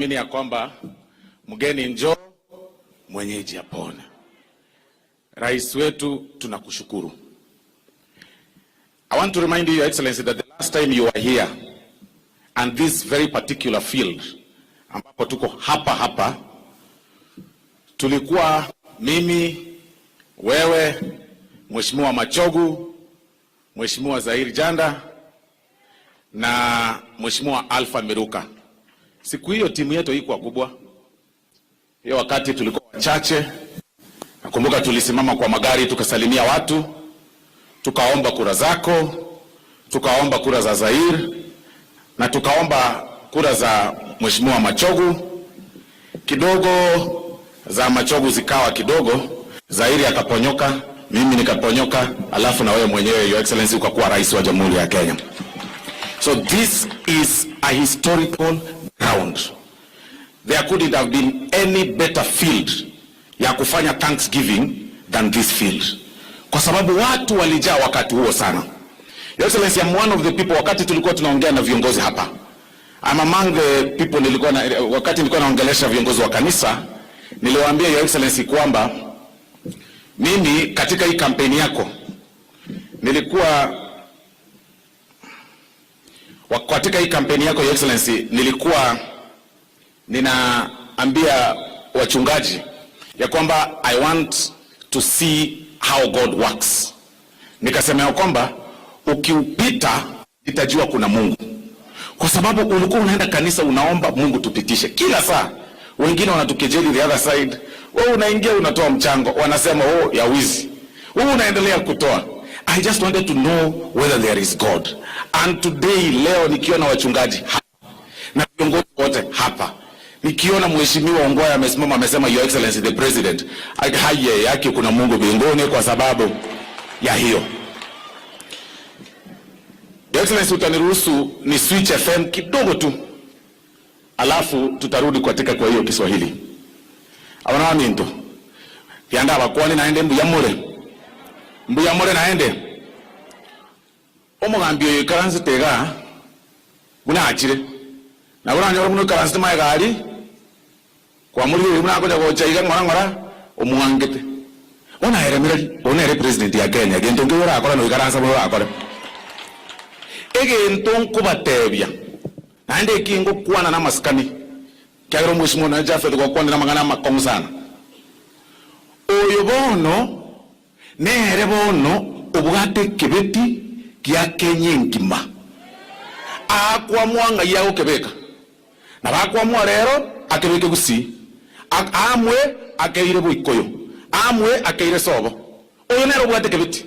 Tunaamini ya kwamba mgeni njoo, mwenyeji apone. Rais wetu tunakushukuru. I want to remind you, Your Excellency, that the last time you were here and this very particular field ambapo tuko hapa hapa, tulikuwa mimi, wewe, Mheshimiwa Machogu, Mheshimiwa Zaheer Jhanda na Mheshimiwa Alpha Miruka. Siku hiyo timu yetu haikuwa kubwa. Hiyo wakati tulikuwa wachache. Nakumbuka tulisimama kwa magari tukasalimia watu, tukaomba kura zako, tukaomba kura za Zaheer na tukaomba kura za Mheshimiwa Machogu. Kidogo za Machogu zikawa kidogo, Zaheer akaponyoka, mimi nikaponyoka, alafu na wewe mwenyewe Your Excellency ukakuwa rais wa Jamhuri ya Kenya. So this is a historical ground. There couldn't have been any better field ya kufanya Thanksgiving than this field, kwa sababu watu walijaa wakati huo sana. Your Excellency, I'm one of the people, wakati tulikuwa tunaongea na viongozi hapa, I'm among the people nilikuwa na, wakati nilikuwa naongelesha viongozi wa kanisa niliwaambia Your Excellency kwamba mimi katika hii kampeni yako nilikuwa katika hii kampeni yako Your Excellency nilikuwa ninaambia wachungaji ya kwamba I want to see how God works. Nikasema ya kwamba ukiupita itajua kuna Mungu, kwa sababu ulikuwa unaenda kanisa unaomba Mungu tupitishe kila saa. Wengine wanatukejeli the other side, wewe unaingia unatoa mchango, wanasema oh, ya wizi. Wewe unaendelea kutoa. I just wanted to know whether there is God. And today, leo nikiona wachungaji hapa na viongozi wote hapa nikiona mheshimiwa Ongwae amesimama amesema Your Excellency the President, haye yake kuna Mungu mbinguni kwa sababu ya hiyo. Your Excellency, utaniruhusu ni switch FM kidogo tu, alafu tutarudi katika kwa hiyo Kiswahili. Abana baminto yanda abakwani naende mbuya more mbuya more naende omogambi oyo ikaranse iga buna achire nabo oranyore buna oikaransete magega aria kwamorigereria buna akonya gocha iga ng'ora ng'ora omwangete. Bono aye remereria, oyo nere president ya Kenya, egento nkeiyo orakore noikaransa buna orakore. Egento nkobatebia, naende eki ngokwana namasikani, ekiagera omweshimiwa one Japhet gwakwanire amang'ana amakong'u sana. Oyo bono nere bono obwate ekebeti gia Kenya engima. Aakwamua ng'ai agokebeka, nabo akwamua rero akebeke Gusii, aamue akeire Boikoyo, aamue akeire Sobo. Oyo nere obwate ekebeti.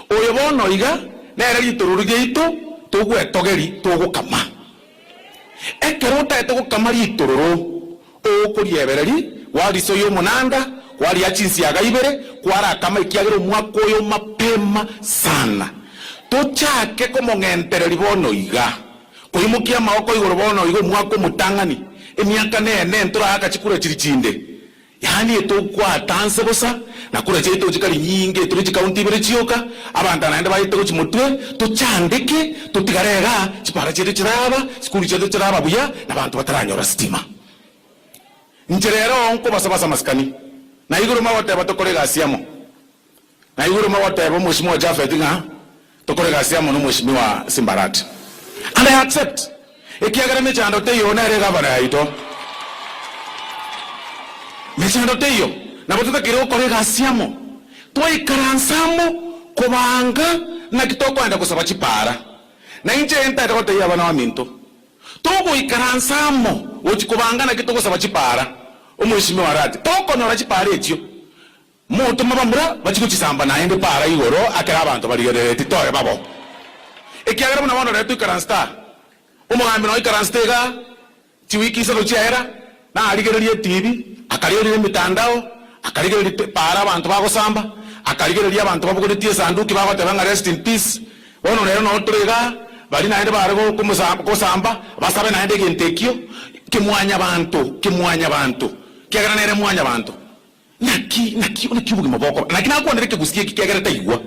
Oyo bono iga nere ritororo riaito togwetogeria togokama. Ekero otagete gokama ritororo, okoriebereria, gwarisoyia omonanda, kwaria chinsiaga ibere, kwarakama ekiagera omwaka oyo mapema sana. Tochake komong'entereria bono iga, koimokia amaboko igoro bono iga omwaka omotang'ani, emiaka nene ntoraaka chikura chiri chinde. Yaani etokwata nse bosa, na kura chiaito chikari nyinge, tore chikaunti ibere chioka, abanto naende baete gochia motwe, tochandeke, totigare igaa, chipara chiaito chiraba, chikuru chiaito chiraba buya, na abanto bataranyora sitima. Inche rero nkobasaba ase amasikani, na igoro mogoteba tokore egasi amo, na igoro mogoteba omweshimiwa Japhet ng'a tokore egasi amo na omweshimiwa Simbarati. And I accept, ekiagera mechando teiyo nere egavana yaito. Mechando teiyo, nabo totakeire gokora egasi amo, twaikaransa amo kobanga naki tokoenda gosaba chipara. Na inche ntaete gotebia abana baminto, Togoikaransa amo gochia kobanga naki togosaba chipaara. Omweshimiwa Arati, Tokonyora chipaara echio, motome abamura bachie gochisamba naende paara igoro ekero abanto barigereretie tore babo. Ekiagera buna bono rero toikaransete aa, omogambi noikaransete igaa chiwiki isato chiaera, narigereria etibi, akarigereria emitandao, akarigereria paara abanto bagosamba, akarigereria abanto babogoretie esanduki bagoteba ng'a rest in peace, Bono rero nao tore igaa, baria naende bare gosamba, basabe naende egento ekio kimwanyabanto, kimwanyabanto, ekiagera nere mwanyabanto. Naki, naki, naki obogima bokoba? Naki nakwanire ekegusii eki kiagera taigwa,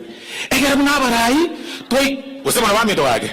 egere buna abarai twai, gose buna baminto gake.